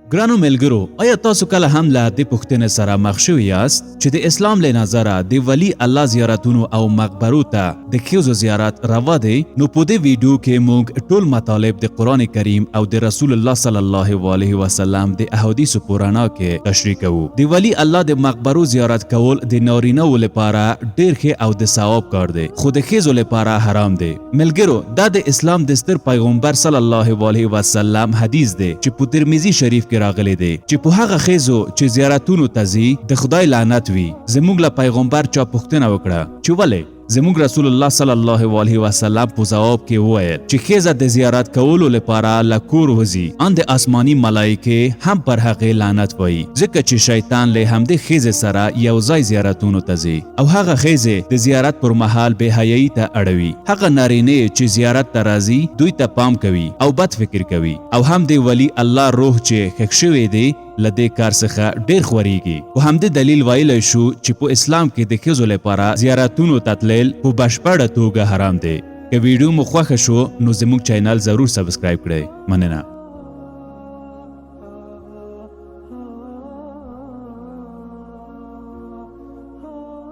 ګرانو ملګرو، آیا تاسو کله هم له دې پوښتنې سره مخ شوي یاست چې د اسلام له نظره د ولي الله زیارتونو او مقبرو ته د ښځو زیارت روا دی؟ نو په دې ویډیو کې موږ ټول مطالب د قرآن کریم او د رسول الله صلی الله علیه وسلم د احادیثو په رڼا کې تشریح کوو. د ولي الله د مقبرو زیارت کول د نارینه وو لپاره ډیر ښه او د ثواب کار دی، خو د ښځو لپاره حرام دی. ملګرو، دا د اسلام د ستر پیغمبر صلی الله علیه وسلم حدیث دی چې په ترمذي شریف کې راغلی دی چې په هغه ښځو چې زیارتونو ته ځي د خدای لعنت وي. زموږ له پیغمبر چا پوښتنه وکړه چې ولې؟ زموږ رسول الله صلی الله علیه وسلم په ځواب کې وویل چې ښځه د زیارت کولو لپاره له کور وځي، ان د آسماني ملایکې هم پر هغې لعنت وایي، ځکه چې شیطان له همدې ښځې سره یو ځای زیارتونو ته ځي او هغه ښځې د زیارت پر مهال بې حیایي ته اړوي. هغه نارینې چې زیارت ته راځي دوی ته پام کوي او بد فکر کوي، او هم د ولي الله روح چې ښخ شوی دی له دې کار څخه ډېر خورېږي. په همدې دلیل ویلی شو چې په اسلام کې د ښځو لپاره زیارتونو ته تلل په بشپړه توګه حرام دی. که ویډیو مو خوښه شو نو زموږ چینل ضرور سبسکرایب کړئ. مننه.